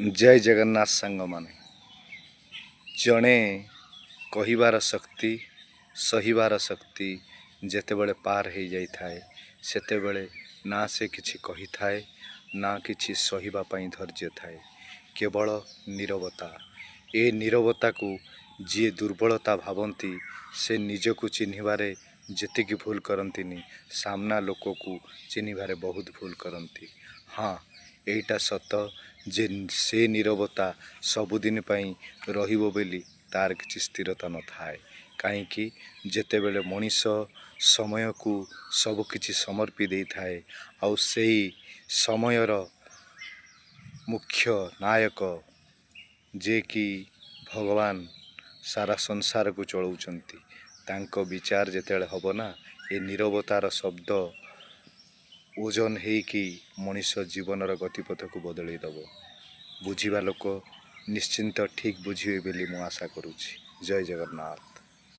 ଜୟ ଜଗନ୍ନାଥ ସାଙ୍ଗମାନେ। ଜଣେ କହିବାର ଶକ୍ତି, ସହିବାର ଶକ୍ତି ଯେତେବେଳେ ପାର ହେଇଯାଇଥାଏ, ସେତେବେଳେ ନା ସେ କିଛି କହିଥାଏ, ନା କିଛି ସହିବା ପାଇଁ ଧୈର୍ଯ୍ୟ ଥାଏ। କେବଳ ନୀରବତା। ଏ ନୀରବତାକୁ ଯିଏ ଦୁର୍ବଳତା ଭାବନ୍ତି, ସେ ନିଜକୁ ଚିହ୍ନିବାରେ ଯେତିକି ଭୁଲ କରନ୍ତିନି, ସାମ୍ନା ଲୋକକୁ ଚିହ୍ନିବାରେ ବହୁତ ଭୁଲ କରନ୍ତି। ହଁ, ଏଇଟା ସତ ଯେ ସେ ନୀରବତା ସବୁଦିନ ପାଇଁ ରହିବ ବୋଲି ତାର କିଛି ସ୍ଥିରତା ନଥାଏ। କାହିଁକି ଯେତେବେଳେ ମଣିଷ ସମୟକୁ ସବୁକିଛି ସମର୍ପି ଦେଇଥାଏ, ଆଉ ସେଇ ସମୟର ମୁଖ୍ୟ ନାୟକ ଯିଏକି ଭଗବାନ ସାରା ସଂସାରକୁ ଚଳାଉଛନ୍ତି, ତାଙ୍କ ବିଚାର ଯେତେବେଳେ ହେବ ନା, ଏ ନୀରବତାର ଶବ୍ଦ ଓଜନ ହେଇକି ମଣିଷ ଜୀବନର ଗତିପଥକୁ ବଦଳେଇ ଦେବ। ବୁଝିବା ଲୋକ ନିଶ୍ଚିନ୍ତ ଠିକ୍ ବୁଝିବେ ବୋଲି ମୁଁ ଆଶା କରୁଛି। ଜୟ ଜଗନ୍ନାଥ।